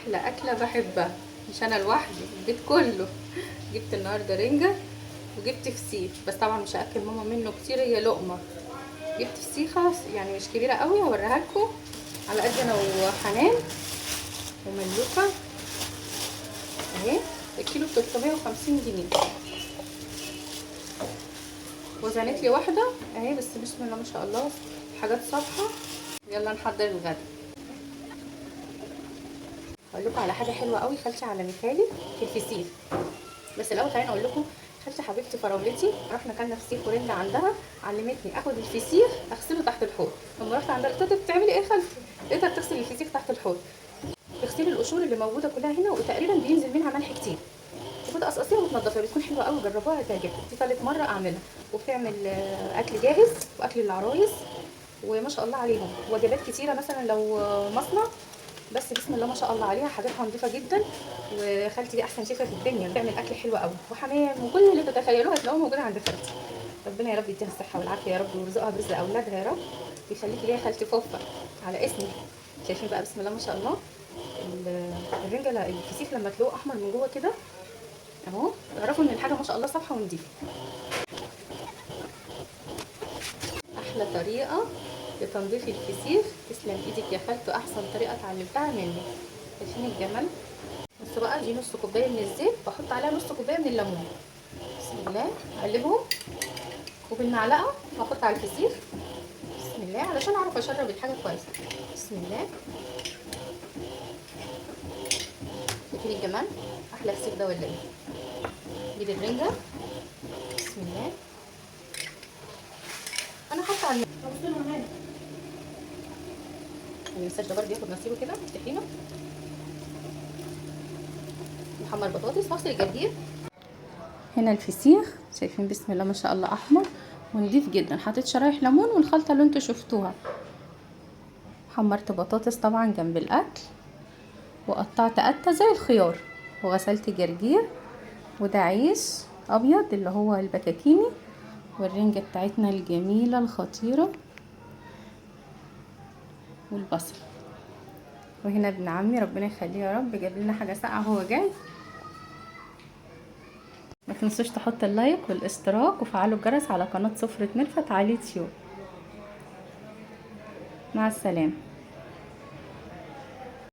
احلى اكله بحبها، مش انا لوحدي، البيت كله. جبت النهارده رنجه وجبت فسيخ، بس طبعا مش هاكل ماما منه كتير، هي لقمة. جبت فسيخه يعني مش كبيرة قوي، هوريها لكم على قد انا وحنان وملوكه اهي. الكيلو ب 350 جنيه، وزنت لي واحدة اهي، بس بسم الله ما شاء الله حاجات صفحة. يلا نحضر الغدا. اقول لكم على حاجة حلوة قوي خالتي علمتها لي في الفسيخ، بس الاول خليني اقول لكم خالتي حبيبتي فراولتي، رحنا كلنا فسيخ ورنجة عندها، علمتني اخد الفسيخ اغسله تحت الحوض. لما رحت عندها قلت لها بتعملي ايه يا خالتي؟ لقيتها بتغسل الفسيخ تحت الحوض، تغسلي القشور اللي موجودة كلها هنا، وتقريبا بينزل منها ملح كتير، وبتقصقصيها وتنضفيها، بتكون حلوة قوي. جربوها هتعجبكم، دي ثالث مرة اعملها. وبتعمل اكل جاهز واكل العرايس وما شاء الله عليهم، وجبات كتيرة. مثلا لو مصنع، بس بسم الله ما شاء الله عليها حاجاتها نظيفة جدا. وخالتي دي احسن شيفة في الدنيا، بتعمل اكل حلو قوي وحمام وكل اللي تتخيلوه هتلاقوه موجود عند خالتي. ربنا يا رب يديها الصحة والعافية يا رب، ويرزقها برزق اولادها يا رب، ويخليكي ليا خالتي فوفا على اسمي. شايفين بقى بسم الله ما شاء الله الرنجه، الفسيخ لما تلاقوه احمر من جوه كده اهو، اعرفوا ان الحاجة ما شاء الله صفحة ونضيفه. احلى طريقه لتنظيف الفسيخ، تسلم ايدك يا خالته، احسن طريقه اتعلمتها منك. شايفين الجمال؟ بس بقى دي نص كوباية من الزيت، بحط عليها نص كوباية من الليمون. بسم الله، اقلبهم وبالمعلقه بحط على الفسيخ. بسم الله، علشان اعرف اشرب الحاجة كويس. بسم الله، شايفين الجمال؟ احلى فسيخ ده ولا ايه؟ جيب الرنجه. بسم الله، انا حاطه على المساج ده برضه ياخد نصيبه كده الطحينه. نحمر بطاطس واغسل الجرجير. هنا الفسيخ شايفين بسم الله ما شاء الله احمر ونضيف جدا. حطيت شرايح ليمون والخلطه اللي انتوا شفتوها. حمرت بطاطس طبعا جنب الاكل، وقطعت قته زي الخيار، وغسلت جرجير، وده عيش ابيض اللي هو البكاكيني، والرنجه بتاعتنا الجميلة الخطيرة، والبصل. وهنا ابن عمي ربنا يخليه يا رب جاب لنا حاجة ساقعه وهو جاي. ما تنسوش تحط ال like والاشتراك وفعلوا الجرس على قناة سفرة ملفت على اليوتيوب. مع السلامة.